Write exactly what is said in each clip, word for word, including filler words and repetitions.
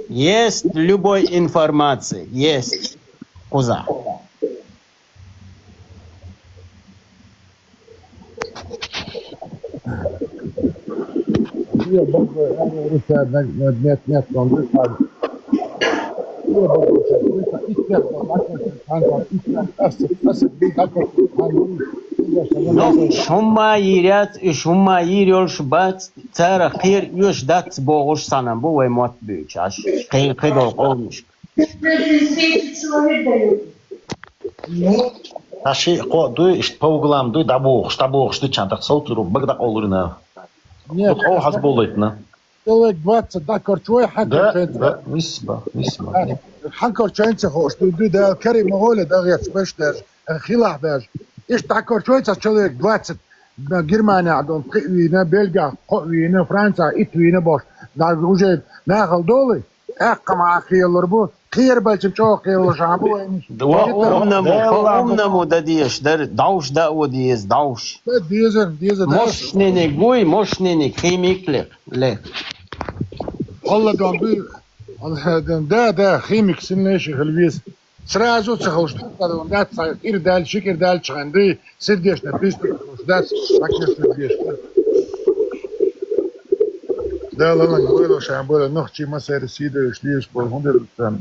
Есть любой информация, есть. Куза. Ну, уж хӀумма йийр яц, уж хӀумма йийр йолуш бац, царах кхера оьшуш дац бохуш санна бу вай мотт буьйцуш, аш кхин кхидолу къомашка. Аш шиъ кхоъ дуй, иштта по углам дуй, дӀабохуш, дӀабохуш ду чан тӀаккха совцур ву, бага дӀакъовлур нах. Нет, дукха хьо хьаза болуйтна. Человек двадцать дӀакорчу вай хьан Да, корчуьнца. Да, мисс ба, мисс ба. Хьан корчуьнца хууш ду, ду, Дала карим ма гӀоле, дагӀерчу беш даже, хилахь даже. Иштта дӀакорчуьнца человек двадцать, Германияхь дон кхиъ вийна, Бельгиях кхоъ вийна, Францияхь итт вийна бохуш, даже уже нахала долу, тӀаккха ма кхиялур бу, кхерабелча чӀогӀа кхиялуш а бу вайна. Ва умнаму, ва умнаму дан дезаш дара, дӀовш дан а ву деза, дӀовш. Деза, деза, да. Мошниниг вуй, мошниниг, химик ле, ле. Алла дон дуй, Алла дон, да, да, химик сильнейший хила веза. Сразу ца ховш, дац, ира даьлла, ши кӀира даьллачхьана дуй, сердечный приступ ховш, дац, так сердечный. Да, ладно, вайло ша, вайло, нохчий массеран сий дойуш, лезаш болу, хӀун дерг ду царна?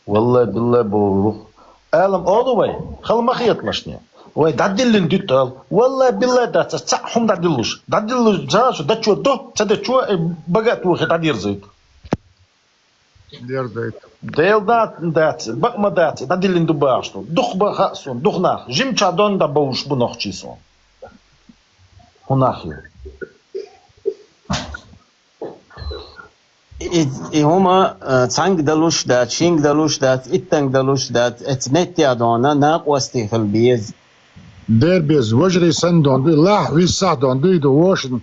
Валлай, биллай, боху. Алам олу вай, хала ма хеталаш не. Вай дӀадиллина дуьтта ала. Валлай, биллай, дац, аса цхьаъ хӀума дӀадиллуш. ДӀадиллуш, ца шу дачо до, ца дачо, э, бага а тухе дӀадерзайта. Дерзайта. Дела дац, дац, бакъ ма дац, дӀадиллина ду бахаш ду. Дукха бан хаьа суна, дукха нах. Жимчохь донна дӀабовлуш бу нохчий суна. ХӀун нах ю? И, и хӀума, а, цхьаьнга далуш дац, шинга далуш дац, иттанга далуш дац, эца меттехь дона накъостий хила беза. Дер беза, важарий санна дона дуй, лахь виссахь дона дуй ду вошина.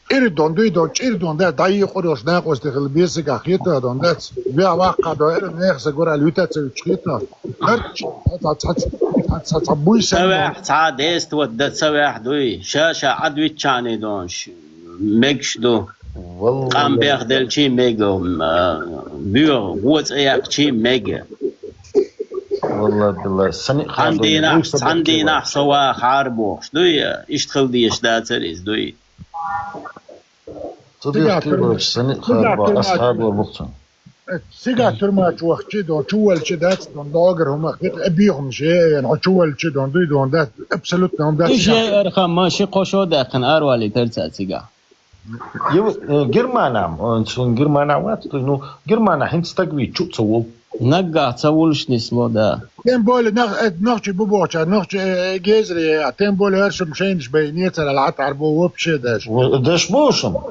Ира дон дуй дон, чӀира дон дац, дӀайийкъур йолуш накъостий хила беза цигахь хетар дон дац. Веа ваккха дон, ира нехан са гура луьта ца вича хетар. Харч, ца, ца, ца, ца, ца буй Ца санна дон. Ваьхь, цхьа деста вот дан ца ваьхь дуй. Ша-ша Ӏад виччахьний дон, ш-, мегаш ду. Валлай. Къам бех делчий мега, м, а, боьха, вон цӀе яьккхичий мега. Валлай, биллай, сани Цхьана дийнахь, цхьана дийнахь со вахахьара бохуш дуй, иштта хила дезаш дацара иза дуй. Цу Цигахь дехкий тюрьма-, бохуш, сани цигахь хабо, ас тюрьмачу хабор боху цунна. Э, цигахь тюрьмачу вахчий дон, чуволчу дац дон, догар хӀума хир, э, бихумаш, э, хьо чуволчу дон, дуй дон, дац, абсолютно хӀума дац. Уьш цигахь. Э, архамма, ши кхо шо даьккхина, арвалийтар цара цигахь. Ю, э, Германам, э, цун Германа вац, дуй, ну, Германа хӀинца стаг вийчу ца волу. Наггахь ца вулуш нисло, да. Тем более, нах-, э, нохчий бу бохуча, нохчий, э, э, гезаре, а тем более, хӀара шума шайнаш бай, нецара лаьтта арбо вообще даже. Во-, даш бу шуна?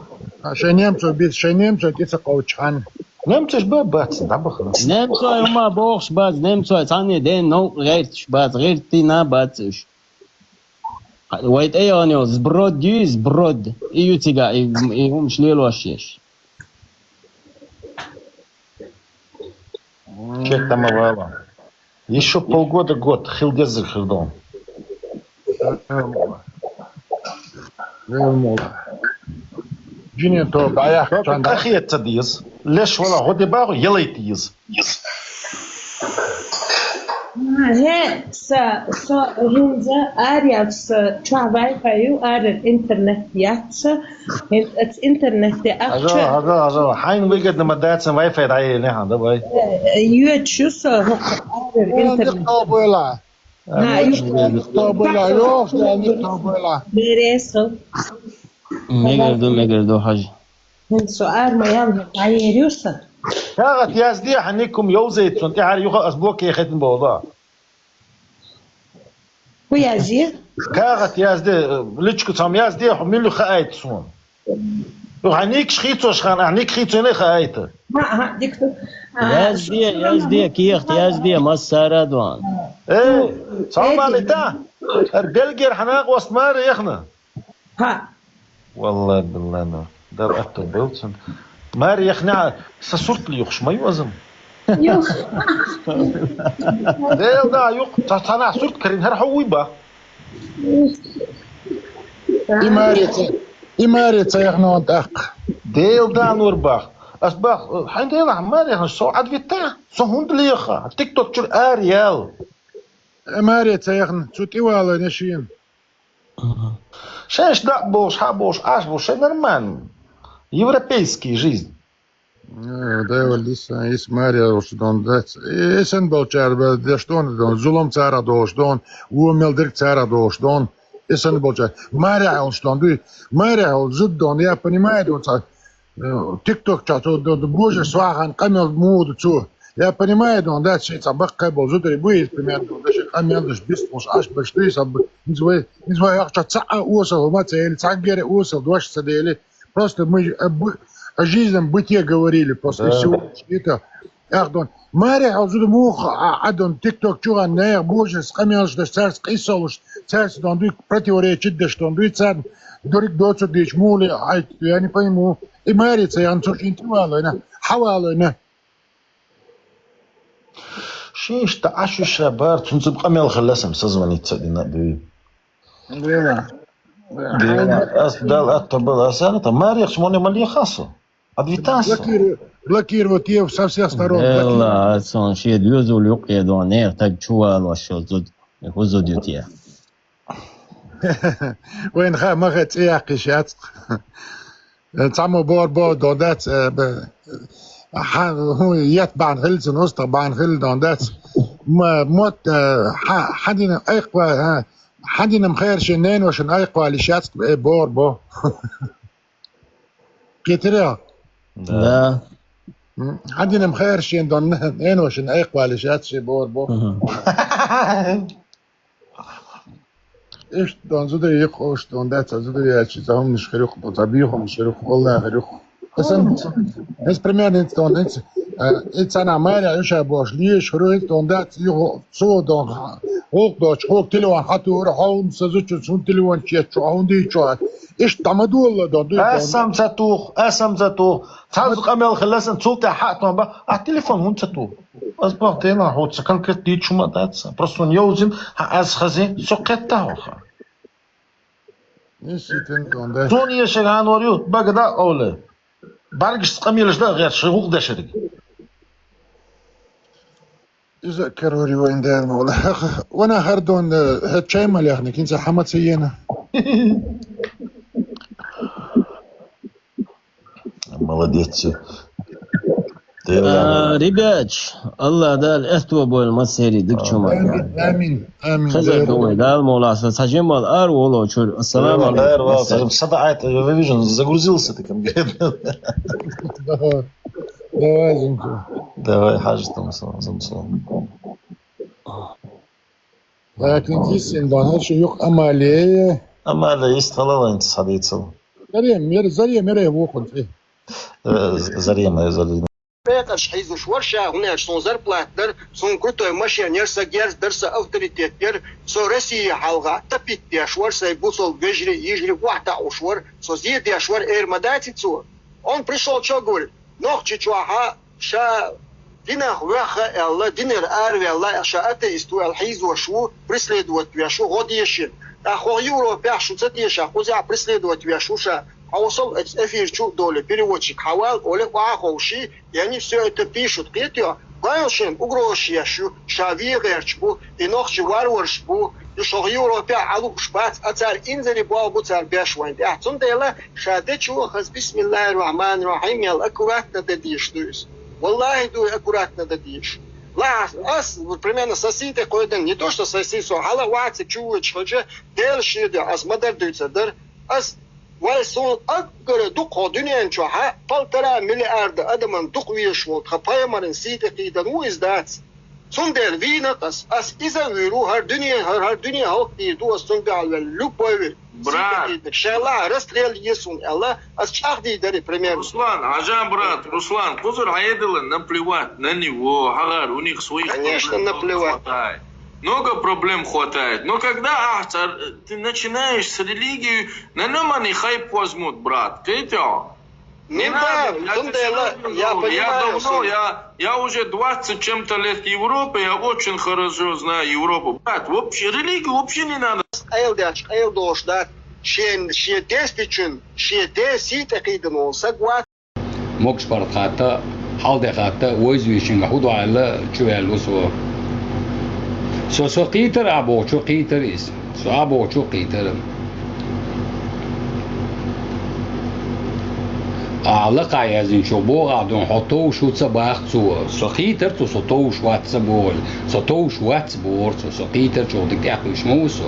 А, шайн немцой бис, шайн немцой кица кхочу хан. Немцеш ба бац, дӀабахана. Немцой хӀума бохуш бац, немцой цхьанне ден новкъа гӀерташ бац, гӀертина бац уьш. Вай тӀе йогӀун йолу сброд ю, сброд. И ю цигахь, и, и хӀумаш лелош еш. Чек там вала. Ещё полгода, год, хил деззиг хир дон. Жинен то баях чанда. Кахиет ца диз. Леш вала ходе багу, елай диз. ХӀе, са, со хӀинца араяьлча, са чохь Wi-Fi ю, арара интернет яц са, хӀинца аца интернет де Хьажал, ахча. Хьажал, хьажал. Хьайн выгодно ма дацан Wi-Fi дӀаеле хьан, давай. Э, э, йоьдуш ю со хӀокху арара интернет. Тобойла. ХӀа, ю- Тобойла, йохуш, тобойла. Бересов. Мегар ду, мегар ду, хьажа. ХӀинца со ара ма ял, дӀаер ю сан. Кагат язде, хьан никум йовзайт цун, тӀаьхьара юха ас блоке хетин боху. ХӀун язде? Кагат язде, личку цхьам язде, хьо муьлха хаайта суна. Ду хьан никаш хийцош хана, ахь ник хийцоне хаайта. ХӀа, хӀа, дика ду. А, Язде, язде, кехат язде, массара а дуан. Эй, салам алейта. Эр Бельгер хьан накъост мара яхна? ХӀа. Валлай, биллай, ну. Дар атта белцан. Мара яхна, са сурт лихуш ма ю азам. Ю. Дел да, юк, ца, цана сурт карин, хӀара хьо вуй ба? И маре ца, и маре ца яхна он тӀаккха. Дела дан вар бах. Ас бах, хьайн делахь, маре хьан со Ӏадвита, со хӀунда леха? ТикТок чуьра ара ял. Э, маре ца яхна, цу тӀе валайна шена. Шаьш дакъа болуш, хьа болуш, Ӏаш болуш, шайн нормально. Европейский жизнь. Э, дайвал диса, ис маре уш дон дац. Э, эсан болчар, бе, деш дон, дон, зулам цара долуш дон, вон мел дерг цара долуш дон. Эсан болчар. Маре хьалш дон, дуй. Маре хьал зуд дон, я понимаю, дон, ца, э, тикток ча, то, дон, дон, боже, свахан, камел муду цу. Я понимаю, дон, да, чи ца баккхай бол зудари буй, примерно, дон, да, ши камел даш бис, муш аш баш, дуй, саб, инзвай, инзвай, ах, ча, ца, а, осал, ма, ца, или ца, гере, осал, дош, ца, дели. Просто мы о б-, о жизненном бытие говорили, просто и всё. Это, ах, дон. Маре хьал зуда муха, а, а, дон, тикток чуган, не, боже, с камелш даш, царс, къисолуш, царс, дон, дуй, противоречит даш, дон, дуй, царн, дурик доцу дич, муле, ай, я не пойму. И маре ца, ян, цу шин тривалойна, хьавалойна. Шин шта, а шу ша бар, цунцуб къамел хилла сам созвониться дина, дуй. Дела. Дела. Ас дал атта бал асана, та маре хьш моне мали хасу. Адвитасо. Блокиру-, блокировать её со всех сторон. Дела, блокировать. Ацон шед юзул юкъе дон, нер таг чувал вашо зуд, хузуд ютия. Вайн ха, ма ха, цӀе яккхиш яц. Цхьаммо боху, боху дон дац, э, б-, хьан, хӀун, ет бахьана хилла цунна, устагӀа бахьана хилла дон дац. М-, мотт, э, хьан, хьан дина айкхва-, хьан, хьан дина-м хайра шен неношна айкхвалиш яц, э, боху, боху. Кхетира? Да. Да. М, хьан дина-м хайра шен дон неношна айкхвалиш яц, шен боху, боху. Мгм. Иштта дон зударий юкъа, иштта дон дац, зударий яьлча, цхьа хӀуманаш хир ю-кх, цхьа бехамаш хир ю-кх, валлахӀи хир ю-кх. Аса, аса примерно хӀинца дон, хӀинца, э, хӀинца цхьана маре уьша бохуш леш хир ю, хӀинца дон дац, юха цо дон, гӀуллакх доцуш, хӀокху телефон хьатура, хьовна ца зучу, цунна телефон чечу, хьовна дийчу. Иштта дӀа ма дола дон, дуй дон. Аса-м ца туху, аса-м ца туху. Цхьа зу къамел хилла сан, цул тӀаьхьа хьа а тон бан, а телефон хӀунда ца туху? Ас бах, дела, хьо ца конкрет дийчу хӀума дац. Просто сон йовзина, хьан ас хазин, со кхетта хьо ха. Суна ешаг хьанор ю, бага да овле. Баргаш къамелаш да гӀерташ, гӀуллакх дешариг. Иза а карори вайн дер мола. Вана хардон, э, хӀет чай ма лехник, хӀинца хьама ца йена. Молодец. А, ребят, Аллах Дала эсто бойла массери дикачу ма. Амин, амин, амин. Хазар думай, Дала мола, аса цхьа жимал ар воло чур. Ассаламу алейкум. Ар вал, сажим, сада айт, я вижу, загрузился ты конкретно. Давай, давай, Жинка. Давай, хьажа, там, салам, салам, салам. Лакин кисин дон, хьал шу юкъа Амалия. Амалия, ист халалайн садицал. Зарем, мер, зарем, мере вохун, э. Э, з-, зарем, э, зарем. Петарш хьийзуш вара ша, хӀунда аьлча суна зарплата дара, суна крутой машен яра, сан герз дара, сан авторитет яра, со Россия хьалха тапит деш вара, сайн бусалба вежарий, йижарий охьатаӀуш вара, со зе деш вара, эр ма даци цо. Он пришёл, чё говорит? Нохчийчохьа ша динах вехха аьлла, динера араваьлла, ша атеист ву аьлла, хьийзош ву, преследовать веш ву, гӀо дешина. ТӀаккха хӀокху Европехь шу ца тешахь, кхузахь преследовать веш ву ша. Хьовсал, оцу эфир чу а долий, переводчик хьавал, оле, охьаховший, и они всё это пишут, кхетий хьо? Гойла шен угрозаш еш ю, ша вен гӀерташ бу, и нохчий варварш бу, и шо Европехь Ӏа лууш бац, а цара инзаре болх бу цара беш вайн тӀехь. Цундела ша дечо хаза бисмиллахир-рахманир-рахим аьлла аккуратно дан дезаш ду иза. Валлахи, ду аккуратно дан дезаш. Ла ас, примерно, сан сий тӀе кхойдан, не то что сан сий, со хьала ваца чу вуьйцуш хилча, Делан шен дуьхьа, ас ма-дарра дуьйцур дара, ас Вай, суна аггара дукха хӀокху дуьнен чохьа полтора миллиарда адаман дукха везаш волу тхан пайхамаран сий тӀе кхийдан ву иза дац. Цундела вийна ас, ас иза а вуьйр ву, хӀара дуьне, хӀара, хӀара дуьне хӀаллакдийр ду ас цунна дуьхьал ваьлла, любой вуьйр. Брат. Сий тӀе кхийдан. Шайн лахьа растреляй суна аьлла, ас чӀагӀдийр дара, примерно. Руслан, Хьажан брат, Руслан, кхузара хьедала, наплевать на него, хьагӀар, у них своих проблем много хватает. Конечно, наплевать. Много проблем хватает. Но когда, а, цар-, ты начинаешь с религией, на нем они хайп возьмут, брат. Кхетий хьо? Ну да, в том дело, я понимаю, я давно, я, я уже двадцать чем-то лет в Европе, я очень хорошо знаю Европу. Брат, вообще, религию вообще не надо. Къайла деш, къайла долуш дац. Шен, шен дестичун, шен ден сий тӀе кхийдан волу саг вац. Могуш-паргӀат хатта, хьал де хатта, вайза вийшинга хӀу ду аьлла, чу ваьлла ву со. Со, со кхийтар а бохучу кхийтар иза. Со а бохучу кхийтар. А лакхахь яздинчух боху а ду, хьо товш ву ца баха цо. Со кхийтар цо, со товш вац ца боху. Со товш вац бохура цо, со кхийтар чух дика тӀехвуьйш ма ву со.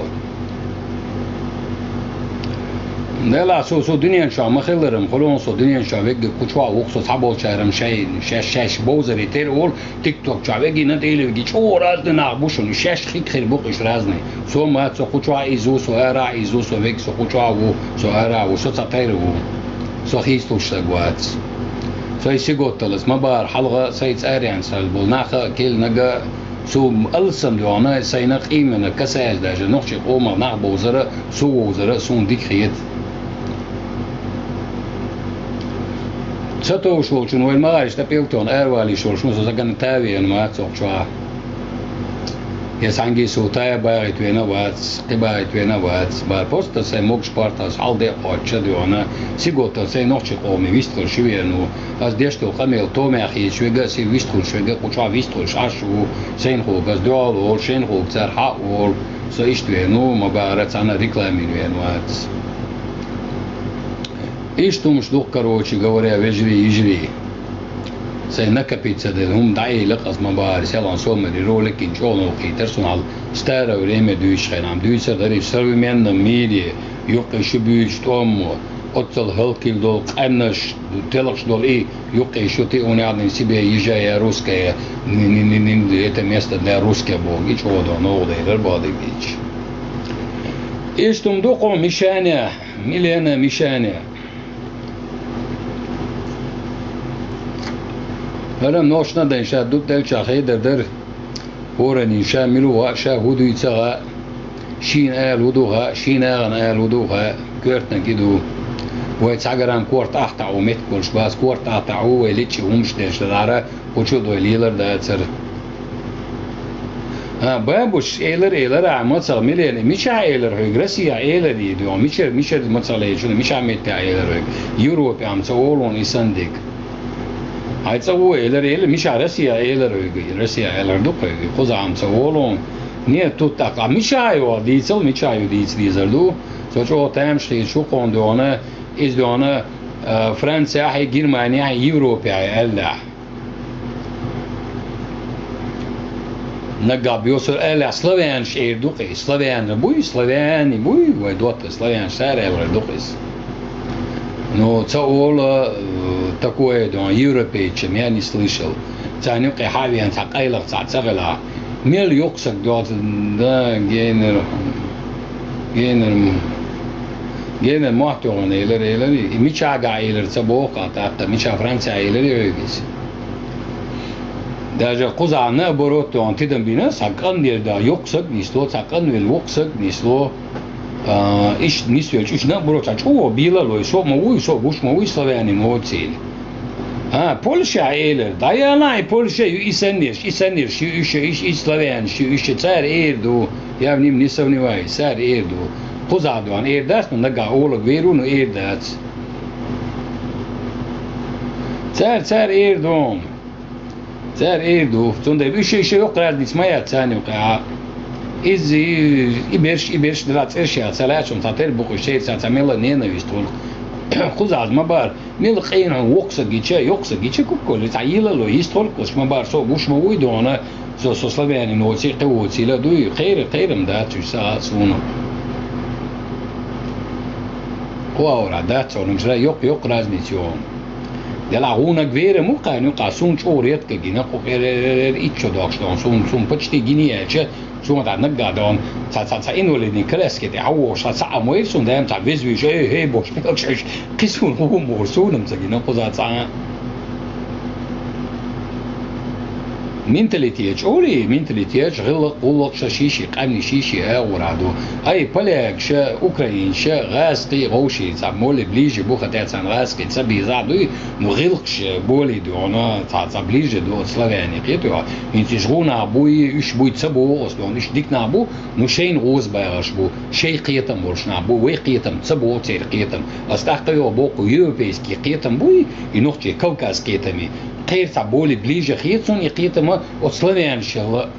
Делахь со, со дуьнен чохь ма хилларам, хӀун со дуьнен чохь вегга кху чохь ву-кх со, цхьаболчарам шайн, шаьш, шаьш бовзаре тера олу, тикток чохь вегина тӀе веги чӀогӀа разный нах бу шуна, шаьш хиг хир бу-кх уьш разный. Со ма, со кху чохь иза ву, со арахь иза ву, со вег, со кху чохь ву, со арахь ву, со цхьа тайра ву. Со хийцалуш стаг вац. Сайн сиготталлас ма бахара хьалха, сайн цӀаренца болу нах а, кхин наг а, Цу алсам дуьхьа сайна къиймина касаьрца даже нохчийн къомах нах бовзара, со вовзара суна дика хета. Ца товш волчун вайн магӀараш тӀе пӀелтон аравалийш волуш, со загана тавена ма цохчохь. Я санги со тая багӀит вена вац, кхин багӀит вена вац. Бара просто сайн могуш-портас хьал де а кхоччу дуьхьа, сиготтал сайн нохчийн къоме вистхуьлуш веана ву. Ас деш долу къамел томехь хеташ вега а, сий вистхуьлуш вега а, кху чохь вистхуьлуш Ӏаш ву, сайнхуга ас дуьхьал волу, шайнхуга цара хьа а волу, со иштта веана ву, ма бахара цхьана а рекламин веана вац. Иштта хӀумаш ду-кх, короче говоря, вежарий, йижарий. Сайн накопиться дела хӀума дӀаэйла-кх ас ма бахара, селхана сомали ролик гина чӀогӀа новкъа хийтара суна хьал старое время дуьйцуш хенахь, дуьйцур дара и в современном мире, юккъе шу буьйцу тӀом, оццал хӀаллакьхилла долу къаьмнаш, телхаш долу и, юккъе шу тӀе унахь дина себе езжай я русская, ни-, ни-, ни-, ни-, это место для русских боху, и чӀогӀа дона новкъа дайрара боху дегийташ. Иштта хӀума ду-кх хьуна Мишаня, Милена Мишаня. ХӀара ношна а дайна ша дутт делчахь хедар дара. ХӀоранна ша мила ву хаьа, ша хӀу дуьйцу хаьа, шена ала хӀу ду хаьа, шен нахана ала хӀу ду хаьа, коьртаниг и ду. Вай цхьа грамм корта ахьа таӀо меттиг болуш бац, корта ахьа таӀо вай лечкъий хӀумаш деш дара, кху чу а дой лелар дацара. А, бабуш, элар, элар а, мацах, Милена, мичахь элар хьоьга? Россия элар и дуьхьа. Мичара, мичара мацах лечуна, мичахь меттехь элар хьоьга? Европе ам ца олун и сандиг. Хьайн цӀа ву элар, элар, мичахь Россия элар хьоьга? Россия элар ду хьоьга. Кхузахь ам ца олун. Не, тут так. А мичахь ю дийцал, мичахь ю дийца дезар ду. Со чӀогӀа тамаш хийца шу кхунна дуьхьа, иза дуьхьа, а, Францияхь, Германияхь, Европехь аьлла. Наггахь босур аьлла, славянаш эр ду-кх и. Славяна буй, славяне буй, вай дотта славянаш цара аьлла ду-кх иза. Ну, ца ола, э, такое, да, европейцам я не слышал. Царна юккъе хьа а веана, цхьа къайлаха цхьа ца хилахь. Мел йоккха саг доцу, да, генер, генер, генер мотт йогӀун элар, элар, и мичахь гахь элар ца боху-кх, тӀаккха мичахь Францияхь элар йоьгу иза. Даже кхузахь наоборот тидам бина, цхьа къанвелла да, йоккха саг нисло, цхьа къанвелла воккха саг нисло. А, иштта нисвелча, уьш наоборот, цхьа чӀогӀа бела лой, со а ма вуй, со а гуш ма вуй, славянин воцийла. А, Польша элар, дӀаяла и Польша ю, и саннерш, и саннерш ю, уьш, и, и славянаш ю, уьш, цара эр ду, я в ним не сомневаюсь, цара эр ду. Кхузахь дуьхьа эр дац, но наггахь олаг вер ву, но эр дац. Цара, цара эр ду. Цара эр ду. Цундела уьш, уьш йоккха разница ма яц царна юккъехь. Иза и, и берш, и берш дара цӀерш яц, ца лаьцча, цхьа тера бу-кх уьш, церан цхьа, цхьа мелла ненависть хуьлу. Кхузахь ма бара, мелла къена хьуна воккха саг гича, йоккха саг гича куккули, цхьа йила ло, йист хуьлу-кх уьш, ма бара, со гуш ма вуй дуьхьа, со, со славянин воций, кхин воцийла а дуй, кхера, кхерам дац уьш сагӀа суна. Кху аура дац цо, нуьмсара йоккха, йоккха разница ю хьуна. Делахь гӀунаг верам ву кхайна юкъахь, суна чӀогӀа редко гина, кху хер-, хер-, хер-, итт шо доккхуш дохуна, суна, суна почти гине аьлча, суна тӀаккха наггахь дохуна, цхьа, цхьа, цхьа инвалидный коляске тӀе хьан вогӀуш, цхьа, цхьа а ма вайра суна, даим цхьа веза вуьйш, эй, хей, бохуш, кхин а шаьш, кхин суна хӀун бохуш, суна-м ца гина, кхуза цхьа. Менталитет чӀоли, менталитет гӀиллакх, гӀуллакх ша ший-ший, къаьмни ший-ший агӀора ду. Ай, полякша, украинша, гӀаскхий, гӀовший, цхьа моли ближе бу, хатӀа царна гӀаскхий ца бийза дуй, ну гӀиллакхаш боли дуна, цхьа, цхьа ближе ду, славяне кхету. ХӀинца иш гӀуна буй, уьш буй ца бу, ос дуна, уьш дикна бу, ну шейн гӀоз багӀаш бу, шей кхетам болш на бу, вай кхетам ца бу, цер кхетам. Ас тӀаккха йо бокку европейский кхетам буй, и нохчий Кавказ кхетами. Кхер цхьа боли ближе хетсун, и кхетама от славяншала.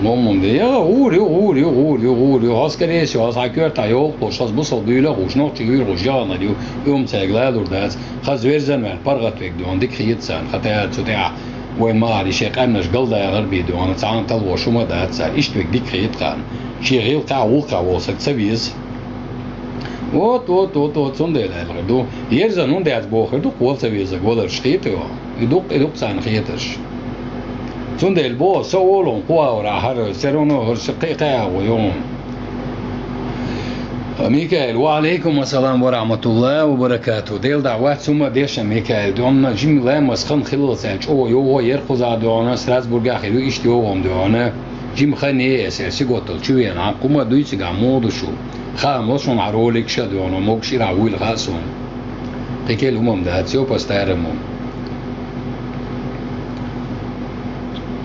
Момун де, я, гӀур ю, гӀур ю, гӀур ю, гӀур ю, хас карес ю, хас хакёрта йоклуш, хас бусал дуйла гӀуш, нохчи гӀур гӀуш, яна ю, юм цайг лалур дац, хас верзан вен, паргат век дон, дик хет сан, хата цу тя, вай мари, шей къамнаш галда гӀарби дон, цан тал во шума дац, ца, ишт век дик хет хан. Ши гӀил ка, вул ка, волсак ца виз. Вот, вот, вот, вот, цундела аьлгӀа ду. Ерзан хӀун дац бохир ду, кхол ца везаг валарш хету. И дукх, и дукх царна хеташ. Цундела бо, со олун, кхуавра, хӀар, все равно, хӀар, ше кхе, кхе, агӀу, ю. Микаил, ва алейкум ассалам ва рахматуллах ва баракату. Дел да вац сума деша, Микаил. Донна жим лемас хан хилла цел чо, йо, ер кхуза дона, Страсбурга хиру ишт йо, дона. Жим хане эсер сиготал чувена, кума дуйцига моду шу. Ха, мосун а ролик ша дуна, мог шира вуйл хасун. Кекел умам да, цё по-старому.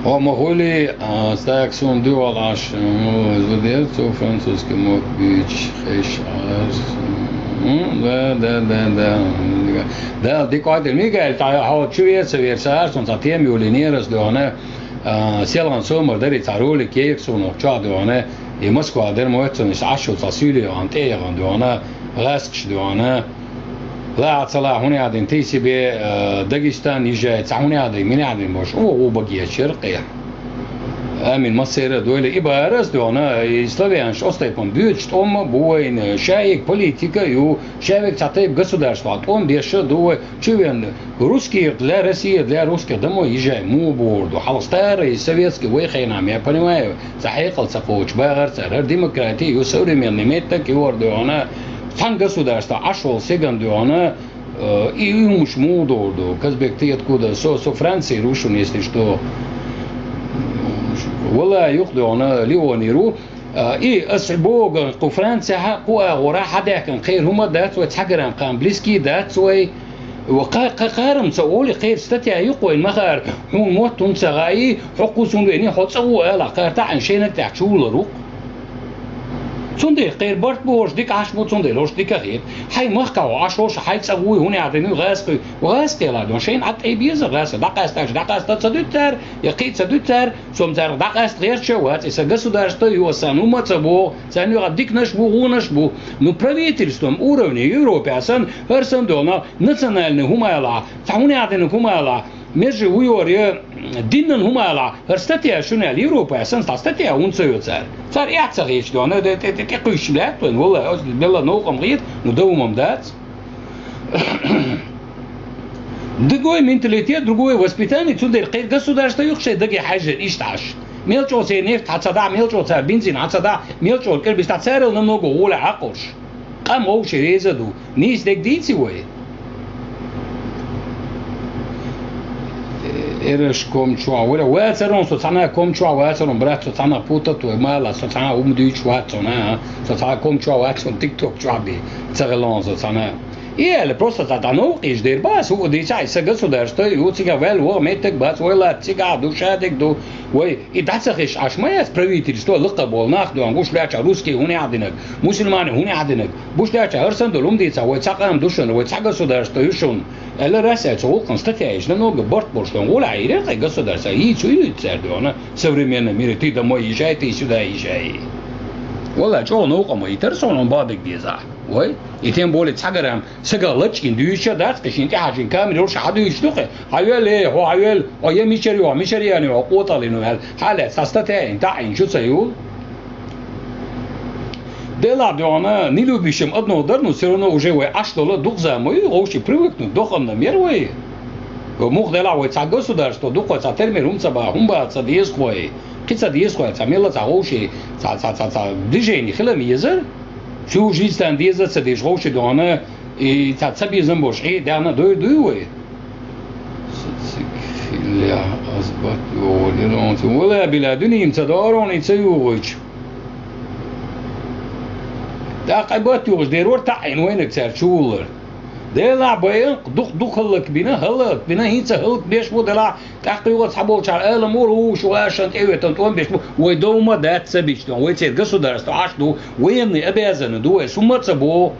О, могу ли, а, так, сун дюал аш, м, зудер, цо французский мог бич, хеш, аш, м, да, да, да, да. Да, диквадер, Мигель, та, хо, чуе, цо верса, аш, он, та, тем, юли, не раз, дуна, а, селан, сомар, дари, ца, ролик, ек, сун, ох, ча, дуна, и Москва, дер, мо, эцун, иш, ашу, ца, сюли, ан, те, ан, дуна, гаск, дуна. Ла, ца, ла, хуни, адин, ти, себе, э, Дагестан, ижай, ца, хуни, адин, мини, адин, бош, о, о, багия, черкъия. Амин, масера, дойле, и барас, дуна, и славянш, остайпан, бюч, тома, буйн, шаик, политика, ю, шавик, ца, тайп, государство, том, беша, дуй, чувен, Русские для России, для русских домой езжай, му борду. Хал старый советский вай хенам, я понимаю. Ца хьекъал ца кхочу, багӀар цар, хӀара демократия ю, современный меттак ю орду, она цхьан государство, ашвал сеган ду, она, э, и, и муш му дорду. Казбек, ты откуда? Со, со Франции рушун, если что. Вала юх ду, она Лиони ру. Э, и ас бога ку Франция ха, ку агора хадякан кхер хума дац вай, цагарам кам близкий дац вай. Ва кха-, кха-, кхарам ца оли кхер статья юкъойн махар, хӀун мотт хӀун ца гӀаи, хьо кху сун вени, хьо ца ву ала, кхар таӀан шена тӀехь чула рукъ. Цундела кхер барт бу, ош дика Ӏаш бу, цундела ош дика хет. Хьай махка хьо Ӏаш ош, хьай ца вуй, хӀун яхьдин, гӀаскхуй, гӀаскхела дон, шен Ӏа тӀе беза гӀаса, дӀакъасташ, дӀакъаста ца дуьтар, я кхи ца дуьтар, сом царах дӀакъаста гӀерча вац, и са государство ю, асан хӀума ца бо, царна юкъа дикнаш бу, гӀунаш бу. Ну, правительством уровня Европе асан, хӀар сан дона, национальный хӀума ала, цхьа хӀун яхьдина хӀума ала, межи вуйор я, диннан хӀума ала, хӀар статья шуна аьлла, Европа сан цхьа статья хӀун ца йо цар. Цар эхь ца хеташ дона, де, де, де, де кхуьйш лаьтта вайн, валла, ос белла новкъам гӀийт, ну, да хӀумам дац. Другой менталитет, другое воспитание, цундела кхе государство юкъ шей даге хьаьжжар иштта Ӏаш. Мел чӀо церан нефть хьа ца дӀа, мел чӀо цар бензин хьа ца дӀа, мел чӀо кӀирбис дӀа, царал намного гӀола Ӏакхуш. Къам гӀовши реза ду. Нийса дег дийци вай? Эраш ком чуа, вара вацарун, со цхьана ком чуа вацарун, брат, со цхьана путат вай, мала, со цхьана умдуйч вацун, а? Со цхьана ком чуа вацун, тикток чуа би, ца гӀелон со цхьана. И аьлла, просто ца дӀа новкъа иш дер ба, ас хӀуъа дийца, и са государство, ю цига ваьл вогӀ меттаг бац, вай лат цига ду, шадиг ду, вай, и дӀа ца хиш, Ӏаш ма яц правительство, лакха бол нах дуан, гуш лаьча русский хӀун яхьдинаг, мусульмане хӀун яхьдинаг, буш лаьча хӀар сан долу хӀума дийца, вай цхьа къам ду шуна, вай цхьа государство ю шуна. Аьлла, Россия цу гӀуллакхан статья еш, намного барт болуш дан, гӀула Ӏийре, кхай государство, йийцу, йийцу цаьрга дуана, современный мире, ты домой езжай, ты сюда езжай. Валла, чӀогӀа новкъа ма йитар, сон бадиг деза. Вай, и тем более цхьагарам, Сага лачкъин дуьйцуш а дац, кхин тӀаьхьа шин камера уьш хьадуьйцуш ду-кх, хьавел, э, хьо хьавел, хьо я мичара ю, хьо мичара ян ю, хьо къотӀаллина ваьлла, хьалаьцна цхьа статья йина, таӀийна шу ца йолу. Делахь дуьхьана, нелюбящим одно дар, но всё равно уже вай Ӏаш долу дукха зама ю, вовши привыкнуть, дохамна мер вай. Муха делахь вай цхьа государство дукха, цхьа термер хӀума ца баха, хӀума баха ца деза вай. Кхин ца деза вай, цхьа мелла цхьа вовши, цхьа, цхьа, цхьа, цхьа движение хила ма езара. Всю жизнь царна деза ца деза, вовши дуьхьана, и цхьа ца безам болуш, и даьхна дойр дуй вай? Цик хилла аз бат йогӀу дилонца. Вала била дуьнийм ца доарони ца югӀуч. ТӀаккха бат югӀуч дер вар таӀин вайнаг цар чувуллар. Делахь байан дух-, дукха хӀаллак бина, хӀаллак бина, хӀинца хӀаллак беш бу делахь, тӀаккха югӀа цхьаболчара алам ур, уш, вашан тӀеветан тӀом беш бу, вай довма дац ца бичдон, вай церан государство Ӏаш ду, военный обязаны ду вай, сумма ца бо.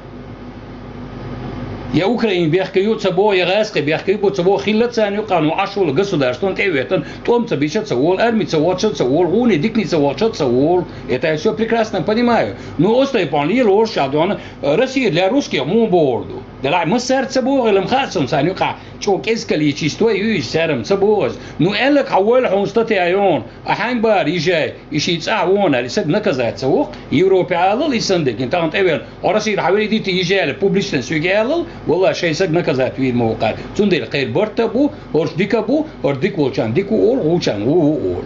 Я Украин бехкаю ца бо, я гӀаскхи бехкаю бу ца бо, хилла царна юкъа, ну, Ӏашула государствон тӀеветан, тӀом ца бича ца волу, арми ца воча ца волу, гӀуни дикни ца воча ца волу. Это я всё прекрасно понимаю. Ну, остайпон лела орша дона, Россия для русских муха бохур ду? Делахь массаьрца ца боху, илам хаьа суна царна юкъахь, чӀогӀа кӀезиг количество ю иза, церам ца боху иза. Ну, аьлларг хьан войла хьуна статья йогӀу, а хьайн бара йижай, и ший цӀахь вон аьлла, и саг наказать ца воккху, Европе алал и сан дегина, тахана тӀевеана, хьо Россия хьан вери дити йижай аьлла, публично суьйга алал, валла шайн саг наказать вийр ма воккхара. Цундела кхайр барта бу, хӀорш дика бу, хӀорш дика волчарна дика ву олу, гӀучарна гӀу ву олу.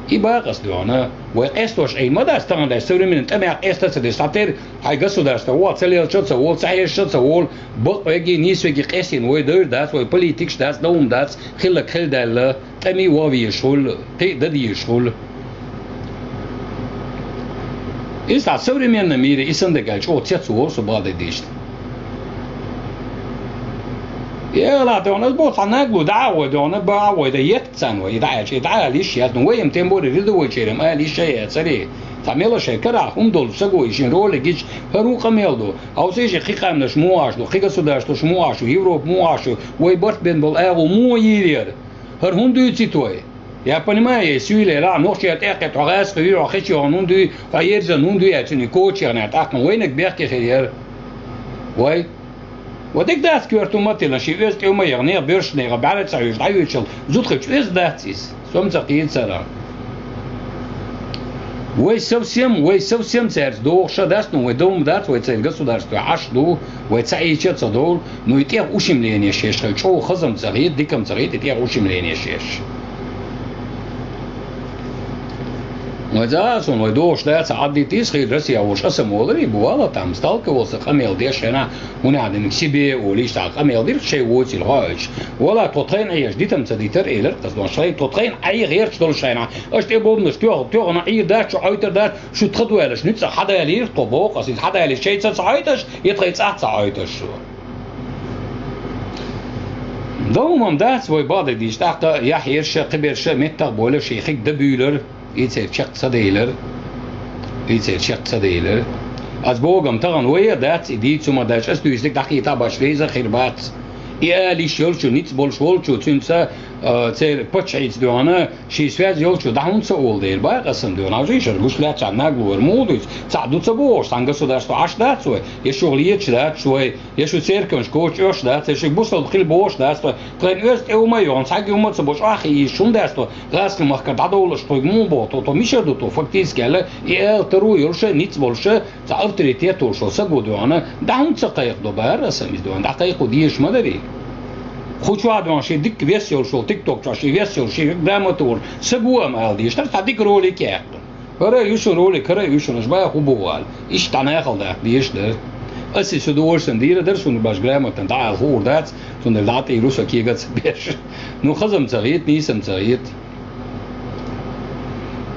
И бакъас доьгӀна, вай къестош Ӏийна ма дац, тахана даьш современный тӀамехь къеста ца деш, цхьатера хьайн государство вон ца лелча ца волу, ца хьежача ца волу, бакъвеги, нийсвеги къестина вай девр дац, вай политикаш дац, давум дац, хиллак хилла даьлла, тӀами вовъеш хуьлу, кхин а дан дезаш хуьлу. Иза современный мире и сан дагахь чӀогӀа цец волу со баде дийшна. Ела, тӀе ван ас боху, цхьа нагло дӀа а гӀой, дона, бан а гӀой, дан етта царна вай, и дӀа а, и дӀа а лиш яц, ну, вай-м тем более рядовой черам а лиш а яцаре. Цхьа мела шайн карахь хӀума долу саго и шин ролик гича, хӀара хӀун къамел ду? Хьовсийша, кхин къаьмнаш муха Ӏаш ду, кхин государстваш муха Ӏаш ю, Европа муха Ӏаш ю, вай барт бен болу агӀо муха йийр яра? ХӀара хӀунда дуьйцу и той? Я понимаю, я сийле ра, нохча тӀе а кхетта, хьо гӀаьсхи ю, хьо хечи хьуна хӀунда ю, хьо ерзан хӀунда ю аьлла, цуьнан коча яхна тӀаккха вайнаг бехке хир яра. Вай? Ва дика дац коьрту ма тилла, ши оьзда тӀе ма яхна, беш неха, бӀаьра ца хьуьйсу, дӀаюьйцуш, зудхачу оьзда дац иза. Сом ца кхийцара. Вай совсем, вай совсем цаьрца догӀуша дац, ну, вай довма дац, вай церан государство Ӏаш ду, вай ца Ӏийча а ца довлу, ну, и тӀех ущемление еш, хай чӀогӀа хазам ца хета, дикам ца хета, и тӀех ущемление еш. Вай за а суна, вай догӀуш дац, Ӏаддитийс хир Россия волуш аса молари, бу вала там, сталкивался, къамел деш хьена, хӀуна диниг себе олийш, цхьа къамел дира, шей воцийла хоуьйтуш. Вала, тхо тхайна Ӏеш, дитам ца дитар, элар, кхаздон шайн, тхо тхайна Ӏе гӀерташ долу шайна, аша тӀе бовнаш тоьху, тоьхана Ӏийр дац, шу Ӏойтар дац, шу тхадоьллаш, нуьцкъа хьадалийра тхо боху, аса иза хьадалийра, шайца ца Ӏойташ, я тхайн цӀахь ца Ӏойташ шу. Довмам дац вай баде дийш, тӀаккха яхь ерша, кхиберша, меттах а бойла, ший хиг дан буьйлар, и церан чекх ца делар, и церан чекх ца делар. Ас богам тахана вай а дац, и дийцу ма дац, ас дуьйцург дӀахийта баш веза хир бац. И алиш йолчу, ницкъ болуш волчу, цуьнца, а, церан пачхьийца доьгӀна, ший связь йолчу, дӀа хӀунда ца олу дела, бакъ аса ма доьгӀна. Хьажа, ишар гуш лаьцча наг лора, муха дуьйцу? Цхьаъ ду ца бохуш, цхьана государство Ӏаш дац вай, я шу леташ дац вай, я шу церковнаш коча оьхуш дац, я шуьга бусалба хила бохуш дац вай. Тхайна оьзда тӀе хӀума а йогӀна, цхьаъ хӀума а ца бо, чӀогӀа хиийш хӀума дац тхо, гӀазкхийн махкара дӀадовлуш тхуьга муха боху, тхо, тхо мичара ду тхо, фактически аьлла, и ала таро йолуша, ницкъ болуша, цхьа авторитет волуш волу саго доьгӀна, дӀа хӀунда ца кхайкхадо бара аса иза доьгӀна, дӀа кхайкхо дезаш ма дарий. Кху чохь доьгӀна шен дика вес йолуш волу, тикток чохь шен вес йолуш, шен грамота волу саго а ма ала дезаш, тара цхьа дика ролик яьккха. ХӀара а ю шу ролик, хӀара а ю шуна, аш баха хӀун бу вала. Иштта дӀа нахала даккха дезаш дара. Аса и со догӀуш сан дийра дара, шуна баш грамотан дӀа ала хуур дац, цундела дӀа тӀе ру со кега ца беш. Ну, хазам ца гӀийта, нийсам ца гӀийта.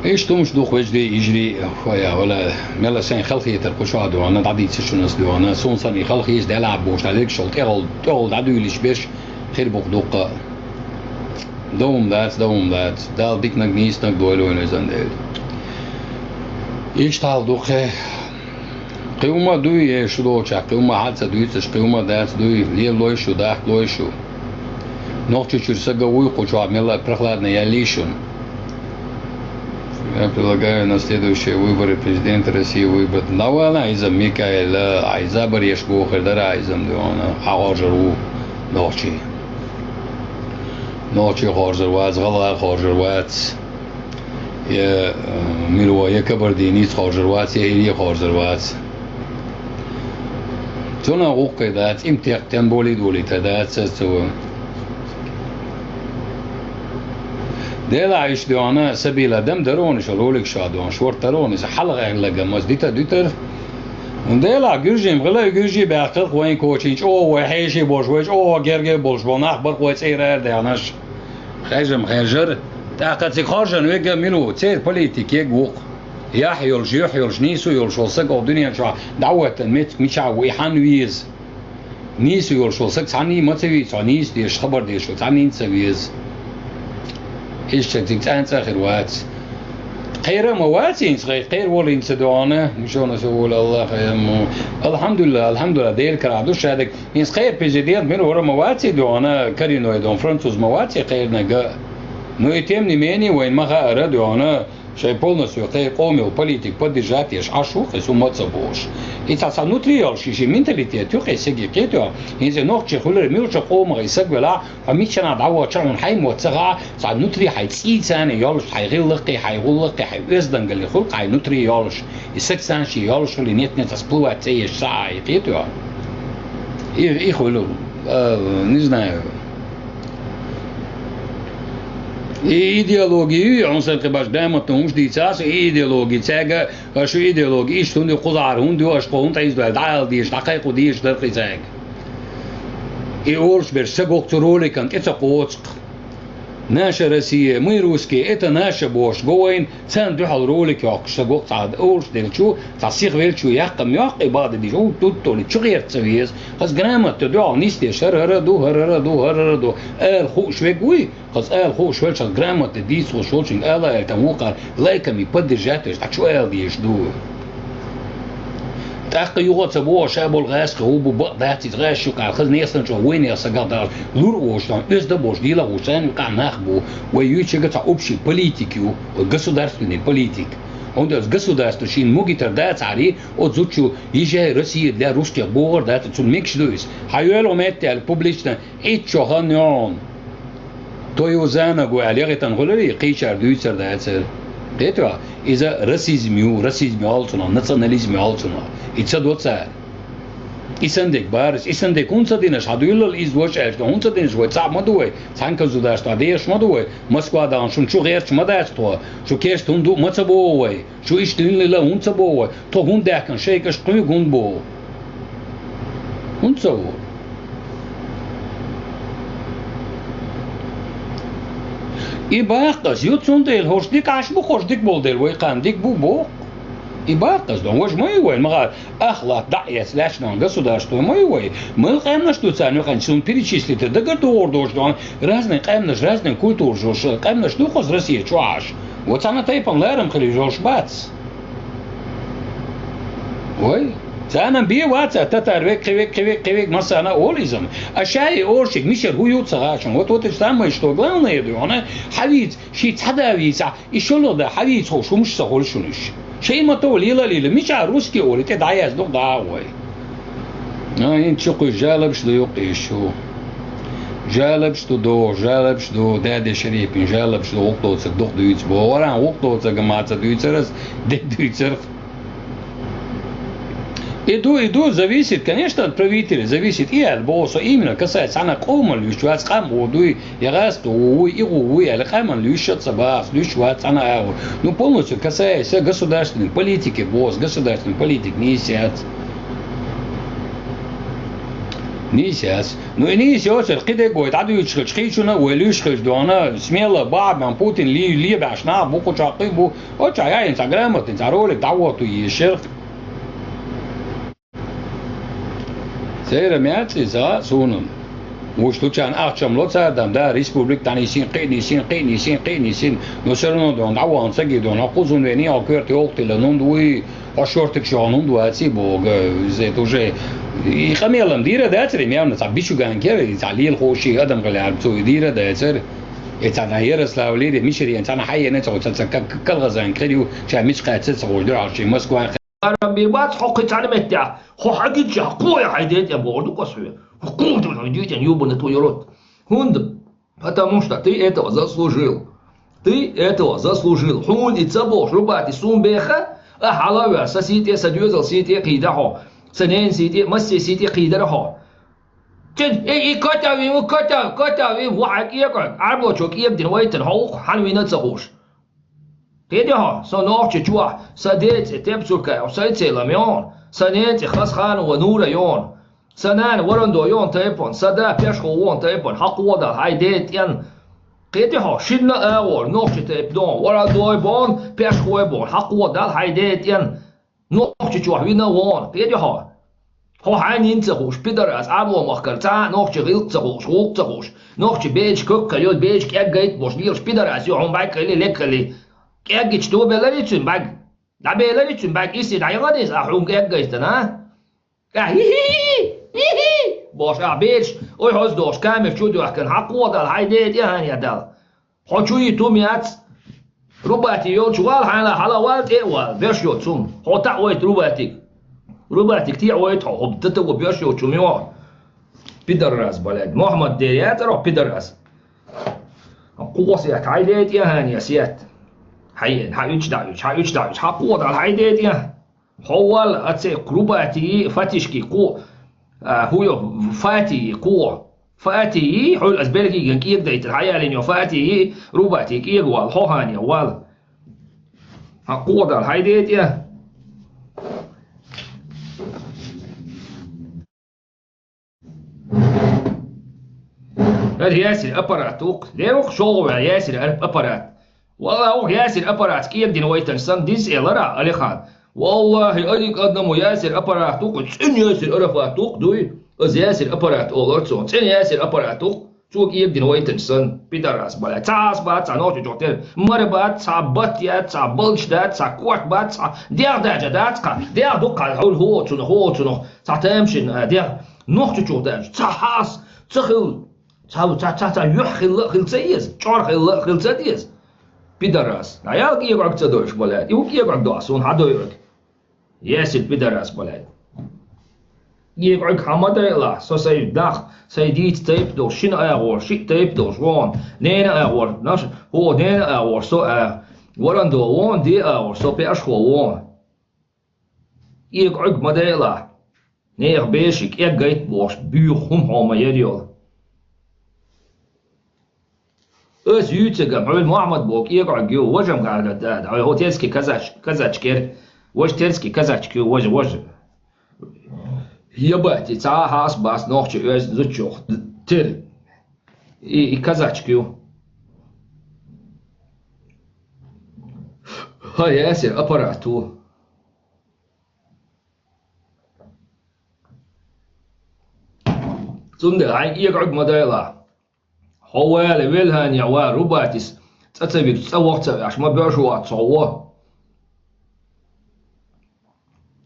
Иштта хӀумаш ду-кх, вежарий, йижарий, хӀоя, вала, мел а сайн халахетар кху чохь а доьгӀна, дӀадийца шуна аса доьгӀна, суна санна и халахеташ делахь а бохуш, дӀадерг шул тӀехула, тӀехула дӀадуьйлуш берш хир бу-кх дуккха. Довма дац, довма дац. Дала диканиг, нийсаниг дойла вайна везан Дела. Иштта хьал ду-кх. Кхин хӀума а дуй, е шу долчохь, кхин хӀума хьа а ца дуьйцуш, кхин хӀума а дац дуй, лелалой шу, дахкалой шу. Нохчийчуьра сага вуй кху чохь, мелла а прохладный яьллий шуна? Я предлагаю на следующие выборы президента России выбрать Навального, иза Микаэла, айза бареш бохур дара, айза доьгӀна, хьан хоржур ву нохчий. Нохчий хоржур вац, гӀалгӀа хоржур вац. Я, э, мила ву, я кабардинец хоржур вац, я ире хоржур вац. Цунах гӀуллакх дац, имтех тем более долийта дац, ца ву. Делахь иштта доьгӀна, сабийла дам даронаш, ролик ша доьгӀна, шорта даронаш, хьалха аьлла гамаз дита дуьтар. Делахь гуьржийн гӀила а гуьржий баьхкарх вайн кочий чӀогӀа вай хьеший болуш, вай чӀогӀа герга болуш болу нах барх вай цӀера арадаьхнаш. Хьежам хьежар, тӀаккха цига хоржан вега а мила ву, церан политика ега ву-кх. Яхь йолуш, юьхь йолуш, нийсо йолуш волу саг оха дуьнен чохь дӀахӀоттан меттиг мичахь ву, и хьанна веза? Нийсо йолуш волу саг цхьанний ма ца вийца, хьо нийса дезаш, хабар дезаш ву цхьанний ца веза. Иштта цига цӀанцӀа а хир вац. Кхера а ма вац хӀинца гӀай, кхера волу хӀинца дуьхьана, мишона со волу Аллах, амма. Алхьамдулилла, алхьамдулилла, Делан карахь ду шадерг. ХӀинца кхера президент мила вара ма вац и дуьхьана, коренной дон, француз ма вац и кхернарг а. Ну и тем не менее вайна ма хаара дуьхьана, шайн полностью кхеран къомел политик поддержать еш Ӏаш ву-кх и, хӀума а ца бохуш. И цхьа, цхьа нутри йолуш, и шен менталитет ю-кх и сиги кхетоьгӀа. ХӀинца нохчи хуьлура муьлхачу къомах и саг велахь, хьо миччанхьа дӀавахча хьуна хьайн мотт ца хаьа, цхьа нутри хьайн цӀий царна йолуш, хьайн гӀиллакхий, хьайн гӀуллакхий, хьайн оьздангалли хуьлу-кх хьайн нутри йолуш. И саг царна шен йолуш хуьлу, нет-нет, цхьа сплывать ца еш ца Ӏа, и кхетоьгӀа. И, и хуьлу, а, не знаю. И идеология ю, хьуна сан кхин баш грамотно хӀумаш дийцахь со, и идеология цаьрга, аша шу идеология иштта хӀунда ю, кхузахьара хӀунда ю, аша кхо хӀунда Ӏийза доьлла, дӀаала дезаш, дӀакхайкхо дезаш дара кхин цаьрга. И олуш берш саг воккху цу роликан тӀе ца кхочу-кх. Наша Россия, мы русские, это наше бохуш го вайна, царна дуьхьал ролик йоккхуш саг воккху цхьа олуш делчу, цхьа сиха велчу яккха ма йоккху и бакъдерг дийша, у, тут-то ли, чу гӀерта ца веза. Хаза грамотно дуьхьал нисдеш, хӀара-хӀара ду, хӀара-хӀара ду, хӀара-хӀара ду. Ала хууш вега вуй, хаза ала хууш велча, хаза грамотно дийца хууш волчуьнга ала аьлла, тхан вукхара лайками поддержать деш, дӀа чу ала дезаш ду. ТӀаккха юха а ца боху, ша болу гӀаьскхи хӀу бу, бакъ дац иза, гӀаьш ю кхара, хаза несан чӀогӀа вайнех сагах далаш, лур а волуш, тхан оьзда а болуш, дийла а гӀуш, царна юкъахь нах бу. Вай юьйцург цхьа общий политик ю, вай государственный политик. ХӀунда аьлча государство шена мугитар дацахьарий, оцу зудчо езай Россия для русских бохур дац, цунна мегаш ду иза. Хьан йоьлу метте аьлла публично, итт шо хан йогӀун. Тойу занагу аьлла, яхийтан гӀулари, кхийчара дуьйцар дацара. КхетоьгӀа, иза расизм ю, расизм йолу цунах, национализм йолу цунах. И ца до цара. И сан дерг барас, и сан дерг хӀунда ца динаш, хьан дуьйлал иза ваша аьлча, хӀунда ца динаш вай, цхьаъ ма ду вай, цхьана государстве дехаш ма ду вай, Москва дахана шуна чу гӀерташ ма дац тхо, шу керста хӀунда ду ма ца боху вай. Шу иштта хӀунда лела, хӀунда ца боху вай? Тхо хӀунда даьхкина шайга аша кхуьйга хӀунда боху? ХӀунда ца боху? И баккхаза ю, цундела хӀорш дика Ӏаш бу, хӀорш дика болу дела, вай кхана дика бу боху. И баккхаза ду, важа ма ю вай, ма гӀара ахлат дӀа а эцна лаьтташ долу государство ма ю вай. Мел къаьмнаш ду царна юкъанчу, суна перечислить дагар догӀур долуш долу, разные къаьмнаш, разные культураш долуш къаьмнаш ду хаза Россия чохь Ӏаш. Вот цхьана тайпана ларам хилийта йолуш бац. Вай, царна бен вац а татар век, кхин век, кхин век, кхин век, массарна а олу иза-м. А ша и оршиг мишар хӀу ю ца хаьа шуна. Вот, вот это самое, что главное, дуьхьана, хьан вийца, ший цхьа да вийца, и шолгӀа да хьан вийца ховш хӀумаш ца хуьлу шуна уьш. Шайн ма-тов лела а лела, мичахь русский олий, тӀе дӀаязду дагӀа вай. А, хӀинца чу кхуьйсу жалобаш ду юккъе шу. Жалобаш ду, до, жалобаш ду, даде Шерипин жалобаш ду, гӀуллакх доцург дукха дуьйцу бо. Варан гӀуллакх доцург ма ца дуьйцур ас, де дуьйцур. И ду, и ду, зависит, конечно, от правителя, зависит. И аьлла боху со, именно касается, цхьана къоман луьйш вац, къам гӀо дуй, я гӀазкхи гӀо вуй, и гӀо вуй аьлла, къаман луьйш а ца бахас, луьйш вац цхьана агӀор. Ну, полностью касается государственной политики, боху со, государственной политик нийса яц. Нийса яц. Ну, и нийса йоцург, кхидерг вай дӀадуьйцуш хилча, кхийчунна а вай луьйш хилча дуьхьана, смело, бахьа бан Путин лий-, лебаьхьаш нах бу кху чохь, кхин бу, оцу чохь яйна цхьа грамотный, цхьа ролик дӀахӀотто еза шерх. Церан мел цӀе ца хаьа суна. Вуьш лучарна ахчам ло цара дан, да, республика дӀанисйина, кхин а нисйина, кхин а нисйина, кхин а нисйина. Но всё равно дон, дӀавахана саги дон, хьо кхузун вений, хьо коьрта йовхо тилла, хӀунда вуй, хьо шортиг шоьгӀна хӀунда ваций боху, иза это уже. И къамелам дийр а дацара, и мел цхьа бичуган кера, и цхьа лелахоший адам гӀалаьрба цо и дийр а дацара. И цхьана Ярославлера, Мишарена, цхьана хьаена ца гӀо, ца, ца, ка-, ка-, калгӀазан кхер ю, ша мича кхаьчца ца гӀо, дуьхьал шен Москва Барам бен бац хьо кхин цхьана меттехь, хьо хьагичча, кхоя хьайн ден тӀе бохур ду кхо соьга. Кхо дуьйна хьайн ден тӀе юбанна тхо йолот. ХӀунда? Потому что ты этого заслужил. Ты этого заслужил. Хьуна и ца бохуш, Рубати, суна беха, а хьала а ваьлла, сан сий тӀе, сан доьзал сий тӀе кхийда хьо. Сан ненан сий тӀе, массеран сий тӀе кхийдара хьо. Чен, и, и котяви, у котяви, котяви, ву хьайн кӀекӀанга, Ӏаьрбочо кӀебдина вайтина хьо ву-кх, хьан вина а ца хууш. Кхин де хьо, со нохча чохь, сан ден цӀе Тепсуркаев, сан цӀе ламьон. Са ненцӀи хас хана ва Нура йона. Са нана Варандо йона тайпан, са да Пешхо вон тайпан, хьакхо дал хьай де тӀен. Кхетий хьо, шинна агӀор, нохчи тайп дон, Варандой бон, Пешхой бон, хьакхо дал хьай де тӀен. Нохчи чохь вина вон, кхетий хьо. Хьо хьайн нин ца хууш, пидарас, Ӏамо махкара цхьа а нохчи гӀилт ца хууш, гӀулт ца хууш. Нохчи беча коккхал йо, беча кӀеггайт бош, лелаш пидарас ю, хьун бӀаьг хили, лек хили. КӀеггич ду белари цуьн бӀаьг. ДӀабелари цуьн бӀаьг, исси дӀайгӀадийса, а хьун кӀеггайта, на? Ка хи-хи-хи, хи-хи, бош, а беча, ой хьоз дош, камер чу доьхкан, хьакхо дал, хьай де тӀе хьан я дал. Хьо чу йи тум яц. Рубати йолчу вал хьайна хьала вал тӀе а вал, беш йо цум. Хьо таӀ вайт Рубатик. Рубатик тӀе а вайт хьо, хӀоб дата во беш йо чум йо. Пидарас, блядь. Мохьмад дер яцара хьо пидарас. Кхо сет, хьай де тӀе хьан я сет. Хьай, хьай уьч да уьч, хьай уьч да уьч, хьакхо дал, хьай де тӀе. Хьо вал а цей Рубати, Фатишки кхо, а, хӀу йо, Фати кхо. Фати, хьуьл ас белгиген кӀегдайтар, хьаялин йо Фати, Рубати кӀега вал, хьо хьан я вал. Хьан кхо дал, хьай де тӀе. Эр ясир аппарат ух, ле ух шолгӀу ваьл ясир ап-, аппарат. Валла, ух ясир аппарат кӀегдина вайтан сан диз элара, Алихан. Валлахи, адик аднамо ясир аппарат ух, цӀин ясир арафат ух, дуй. Аз ясир аппарат олар цо, цӀин ясир аппарат ух, цо кӀегдина вайтан сан, пидарас, бала. Цас бац, цхьа нохчи чохь тер. Мара бац, цхьа бат яц, цхьа балч дац, цхьа кот бац, цхьа дегӀ даьча дац, кха. ДегӀ ду кха, хьул хӀо цунах, хӀо цунах. Цхьа тамашин, а, дегӀ. Нохчи чохь даьча. Цхьа хьас, ца хил. Цхьа, цхьа, цхьа, цхьа юьхь хилла, хил ца еза, чӀор хилла, хил ца деза. Пидарас. Даял кӀегӀаг ца дойш, блядь. И у кӀегӀаг до, сон хьа дойраг. Ясир пидарас, блядь. КӀегӀаг хьа ма дайла, со сай дах, сай дийца тайп долуш, шина агӀор, шиъ тайп долуш, вон, нена агӀор, наш, хӀо, нена агӀор, со а, Варандо, вон, де агӀор, со пеш хо, вон. КӀегӀаг ма дайла. Нехан беши кӀеггайт бохуш, буьйху хӀума хьо ма яр йолу. Ас юьйцигам, хьуьл Мохьмад боху кӀегӀаг ю, важам гӀаргат дада, хьуьл хӀо терский казач-, казачкер, важа терский казачка ю, важа, важа. Ябати, цхьа а хьас бас нохча оьзна зудчух, тер. И, и казачка ю. Хьан ясир аппарат ву. Цундела хьайн кӀегӀаг ма дайла. Хьо вала, велхьан я ва, Рубатис цӀа ца вигча, цӀа ваха ца веш, ма боьрша вац хьо во.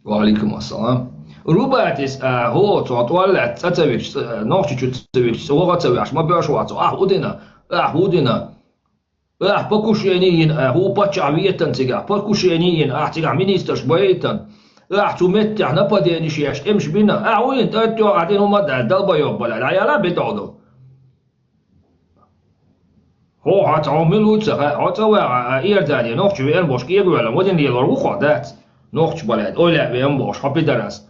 Ва алейкум ассалам. Рубатис, а, хӀо, цо тӀоллаьцна цӀа ца вигча, цӀа, нохчи чу ца вигча, цӀа ваха ца веш, ма боьрша вац хьо. Ахь хӀу дина? Ахь хӀу дина? Ахь покушение йина, ахь хӀу паччахь ветан цигахь, покушение йина, ахь цигахь министрш байтан, ахь цу меттехь нападениш еш, тӀемаш бина, ахь хӀу йина, тӀоттӀо ахь дина хӀума дац, далбайоб, бала, дӀаяла бетӀал ду. Хьо, хьо ца хьо мила ву ца хаьа, хьо цӀа ваьгӀа, а, Иордане, нохча веана бохуш кӀегавоьллина, вадина лелор ву хьо, дац? Нохча, балаьд, ойла а веана бохуш, хьо пидарас.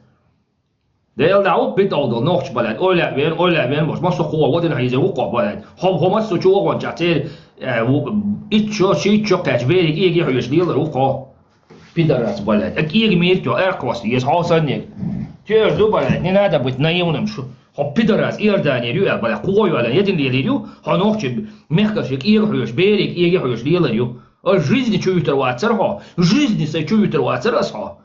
Делан дӀа ву битӀал долу нохча, балаьд, ойла а веана, ойла а веана бохуш, массо а хӀума вадина хьийзина ву хьо, балаьд. Хьо, хьо массо а чу вахончохь церан, э, ву, итт шо, шийтта шо кхаьчча берийн кӀега хьоьжуш лелар ву хьо. Пидарас, балаьд. А кӀега мийртахь, аьркхосса еза хьо санниг. Тешаш ду, балаьд, не надо быть наивным, шу. Хьо пидарас, Иорданера ю аьлла, балаьд, кху гӀой ваьлла, ядин лелийр ю, хьо нохча мехкашка кӀега хьоьжуш, берийн кӀега хьоьжуш лелар ю. Ас жизни чу вуьтур вацара хьо, жизни сайн чу вуьтур вацара ас хьо.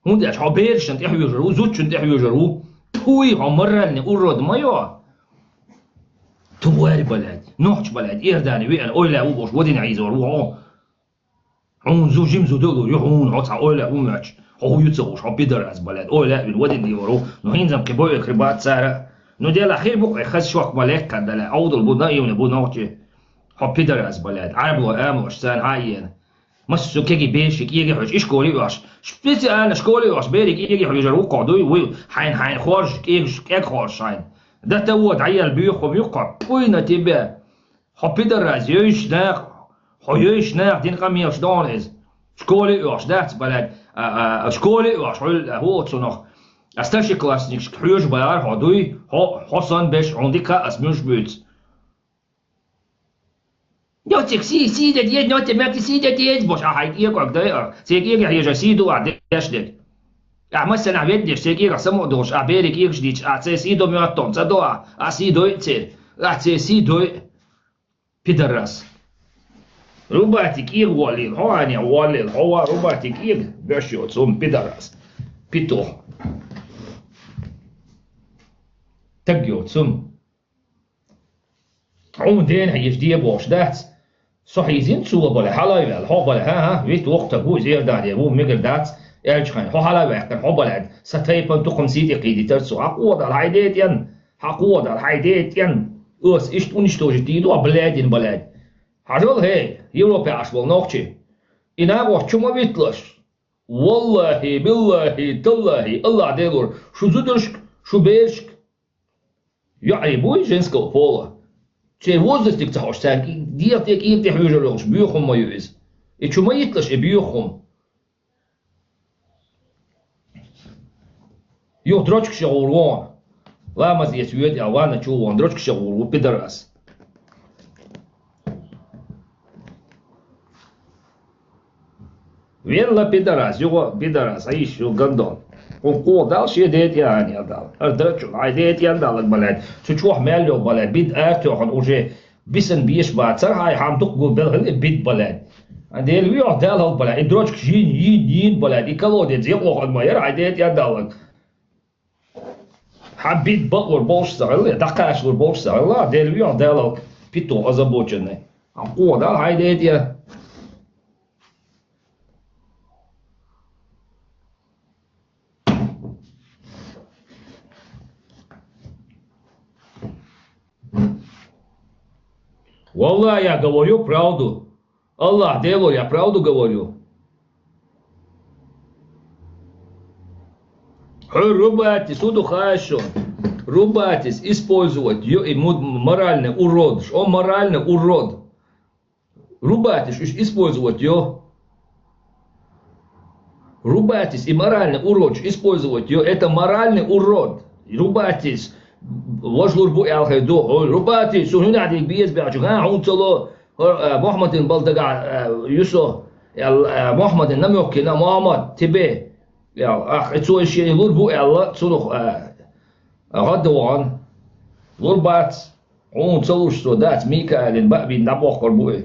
ХӀунда аьлча хьо берашна тӀехьоьжур ву, зудчунна тӀехьоьжур ву. Тхуй, хьо моральный урод ма йо. Тварь, балаьд, нохча, балаьд, Иордане веана, ойла а ву бохуш, вадина хьийзор ву хьо. Хьуна зу жима зу долур ю хьуна, хьо цхьа ойла а ву моьттуш. Хьо хӀу ю ца хууш, хьо пидарас, балаьд, ойла а вина, вадина лелор ву. Ну, хӀинца-м кхин бойур хир бац цара. Ну, делахь хир бу-кх, хаза шок ма лаьттара далахь, Ӏовдал бу, наивный бу нохчи. Хьо пидарас, балаьд, Ӏарбойн амалш царна хьа а еана. Массо а кегий берашка кӀега хьоьжуш, и школе а оьхуш, специально школе а оьхуш, берийн кӀега хьоьжур ву кхо дуй, вуй, хьайна, хьайна хоржуш, кӀегаш, кӀег хоржуш хьайна. До того дӀаелла буьйху хӀума ю кхо, пуйна тебе. Хьо пидарас, йовзуш наха, хьо йовзуш наха дина къамелаш дохуна иза. Школе а оьхуш дац, балаьд, а, а, а, школе а оьхуш, хьуьлла, хӀу оцунах. А старшеклассникашка хьоьжуш бахара хьо дуй, хьо, хьо санна берш, хьуна дика ас муьлш буьйцу. Ньоцциг сий, сий де деза, ньоцциг метте сий де деза, бохуш, ахьа кӀегаг дай а, церан кӀега хьежа сий ду а деш дерг. Ахь массанахь веддеш, церан кӀирах самукъадолуш, ахь берийн кӀираш дийцча, ахь церан сий до моьтту, ца до ахь? Ахь сий дой церан? Ахь церан сий дой? Пидарас. Рубати кӀира воллийла, хьо гӀани воллийла, хьо ва Рубати кӀира, беш йоцу хӀума, пидарас. Петух. Таг йоцу хӀума. Хьуна дена хьийза де бохуш дац? Со хьийзина цо бале, хьала а ваьлла, хьо бале, хӀа-хӀа, вита воккха таг ву, иза Иордане ву, мегар дац, аьлча хьайна, хьо хьала а ваьккхина, хьо бале, сан тайпана тукхам сий тӀе кхийдийтар цо. Хьан кхо дала, хьайн ден тӀен, хьан кхо дала, хьайн ден тӀен, аса иштта уничтожить дийр ду, хьан блядина бале. Хьажал, хӀей, Европе Ӏаш болу нохчий. И накъост чу ма витталаш. Валлахьи, биллахьи, таллахьи, Аллахь Делора, шу зударшка, шу берашка. ЙоӀий буй женского пола. Церан возрастиг ца хьош, цаьрга дегӀа тӀе, кӀира тӀе хьуьжар йолуш боьха хӀума ма ю иза. И чу ма йитталаш и боьха хӀума. Юха дрочкаш ян гӀур ву хьуна. Ламаз эца воьду аьлла, ванна чу ву хьуна, дрочкаш ян гӀур ву, пидарас. Велла пидарас, юха пидарас, айиш ю гандон. Хьуна кхо дала, шен ден тӀе а гӀани а дала. ХӀара драчун, хьайн ден тӀе а даллаг балаьд. Цу чохь мел йолу балаьд. Бид артоьхна уже бисан беш бацара, хьайн хьан дукха гу белхала и бид балаьд. Дела виохь дала хӀалла балаьд. И дрочка йийна, йийна, йийна балаьд. И колодец якъохана ма яра, хьайн ден тӀе а даллаг. Хьан бит бакъ лур болуш ца хилла, дӀакхачалур болуш ца хилла, Дела виъ Дала петух озабоченный. Хьан кхо дала хьайн ден тӀе. Валлахьи, я говорю правду. Аллахь Дело, я правду говорю. Хьо рубатис, хӀун ду хаьа шуна? Рубатис использовать йо и му-, моральный урод. Ш-, он моральный урод. Рубатис уьш использовать йо. Рубатис и моральный урод уьш использовать йо. Это моральный урод. Рубатис важа лур бу аьлла хир ду. Хьо рубатис, цу хӀуьнахь дийга беза баьлча, ган хьуна ца ло. ХӀара, а, Мухьаммадин бала дагахь, а, ю со, аьлла, а, Мухьаммадин намек йина, Мухьаммад, тебе, аьлла, ах, и цо и шен лур бу аьлла, цунах, а, гӀадда вахана. Лур бац, хьуна ца луш цо дац, Микаилин баа бина дӀабохкур бу и.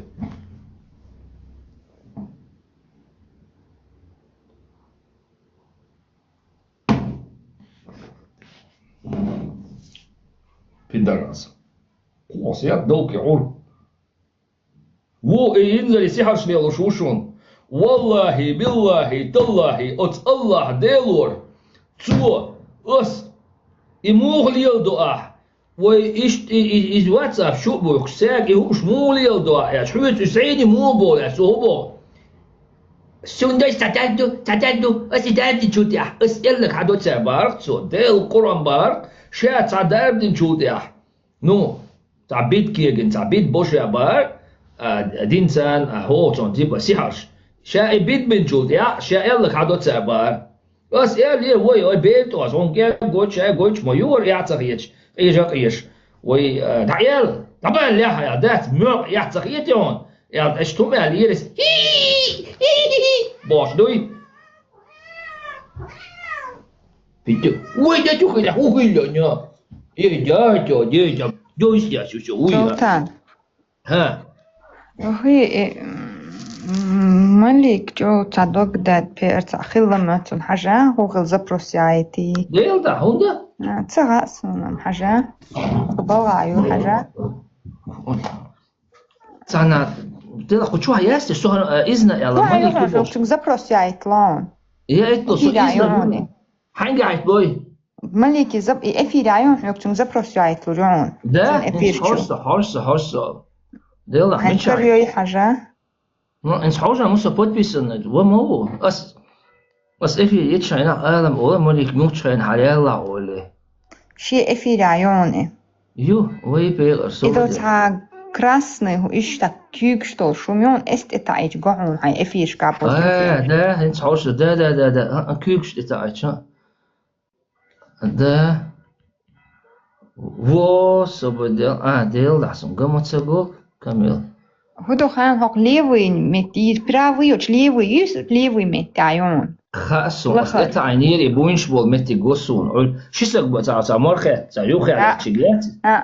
Пидорас. Кхоса яд долке гӀур. Ву и инзаре сихьарш лелуш ву шуна. Валлахьи, биллахьи, таллахьи, оцу Аллахь Делора, цо, ас, и муха леладо ахь? Вай иштта и, и, иза WhatsApp чу а буьйхуш, цаьрга и хӀуш муха леладо ахь аьлча, хьоьца уьш зӀене муха боху аьлча, цо хӀун боху? Суна дайша цхьа даг ду, цхьа даг ду, ас и дарбдинчул тӀехь, ас эллаг хьан до цара бахарх цо, Делан Къуръан бахарх, ша цхьа дарбдинчул тӀехь. Ну, цхьа бит кегина, цхьа бит бо ша бахар, а, динцан, а, хӀокху цунна типа сихьарш. Ша и бит бинчул тӀехь, ша аьлларг хьан до цара бахар. Ас аьлла, е, вай, ой, бер тӀе ас, хьуна кӀел гойтуш, ша гойтуш ма ю хӀара, эхь ца хеташ, къежа а къежаш. Вай, а, дӀаэла, дӀабаьлла лехьа, дац, моьркъа эхь ца хетий хьуна? Аьлла, аш тхума аьлла, ерас, хи-хи-хи-хи-хи, бохуш дуй? Питу. Ой, дядя, хиля, ху хиля, ня. Эй, дядя, дядя, дядя, дядя, ой, Султан. ХӀа. Охи, э, м, Малик, чӀогӀа цхьа дог даьд, пхеар цхьа хилла ма цунна хьажа, хӀун хила запрос яйти. Дел да, хӀунда? А, ца хаьа суна хьажа. БалгӀа ю хьажа. Цхьана, дела, кху чохь яьсти, со, э, изна аьлла, Малик ю бохуш. Хьоьгучуьнга запрос яйта лаун. Я, это, со изна. Хьанга яйта лой? Малики зап-, и эфире айон хьоьгучуьнга запрос яйтлур юн. Да? Эфир чу. Хорса, хорса, хорса. Дела, хьан мичай? Кар йой хьажа? Ну, инс хьожа муса подписанный. Ва ма ву. Ас, ас эфир ит шайна алам ола, Малик мух шайна хьаряла оле. Ши эфире айоне. Ю, вай пегар со. Идо ца красный, ху иштта куьйгаш долу шум йон, эс тӀе таӀийча гохьун хьайн эфиршка. А, да, хӀинца хьоша, да, да, да, да, а, а, куьйгаш тӀе таӀийча. Да. Во, собо дел, а, дел да сум, гамаца гог, Камил. ХӀу ду хан хӀокху левый метте, и правый йоч, левый йис, левый метте айон. Хаьа суна, аса лаха. ТӀетаӀийнера, буйнаш бола меттиг го суна. Ӏур-, ши саг ба ца, ца морхе, ца юххе А. яхчиг яц. А.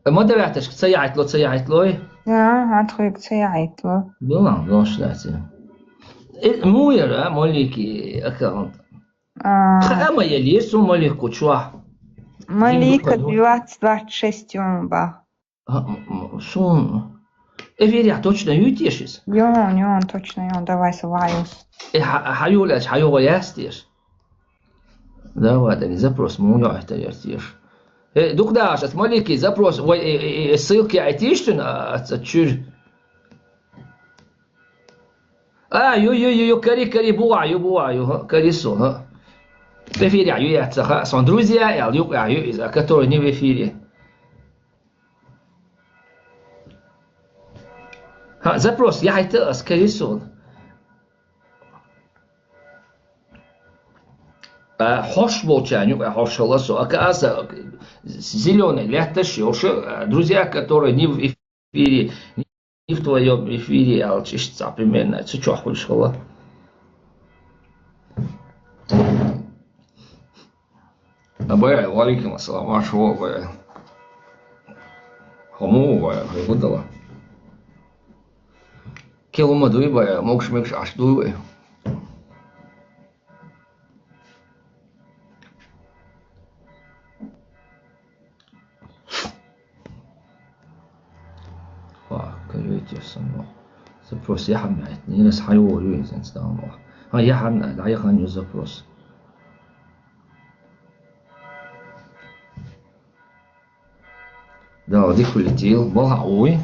Модераташка ца яхьайтло, ца яхьайтло? А, а, тхоьга ца яхьайтло. Билан, дош дац. Э, муяра, Малики аккаунт. А. Хаьа ма яллера суна Малик кху чохь. Малика Дин дукха ю. двадцать двадцать шесть юн бах. А, м, м, суна. Эфирехь точно юй теша иза? Юн, юн, точно юн, давай со ваю. Э, хьа-, хьа юлаьлча, хьа югӀо яц теша? Давай, дани запрос муха йоӀ хӀетар яр теша? Э, дукха дахаш, ас Малики запрос, вай, э, э, э, ссылка яйтийша цуьнан, а, а, ца чуьра. А, ю, ю, ю, ю, кари, кари, бу вай, ю, бу вай, ю, хӀа, кари со, хӀа. Эфирехь ю яц ца хаьа, сон друзья аьлла, юкъахь ю иза, который не в эфире. ХӀа, запрос яхьайта ас, кари суна. А, хьош болчарна юкъахь хьош хила со, а, аса зелёный лаьтташ йолуш, а, друзья, которые не в эфире, не в твоём эфире, аьлча, иштта цхьа примерно, цу чохь хуьлуш хила. А, бай, ва алейкум ассалам, марша вогӀу, бай. Хьо муха ву, бай, хьо хӀун дала? Кхин хӀума дуй, бай, могуш-мегаш Ӏаш дуй вай? Ва, кайвайтеш сан боху. Запрос яхьанна яйтина, ас хьайогӀур ю иза, ас дала боху. Хьан яхьанна, дӀаяхана ю запрос. Дала дика хуьлийтийла, балхахь вуй.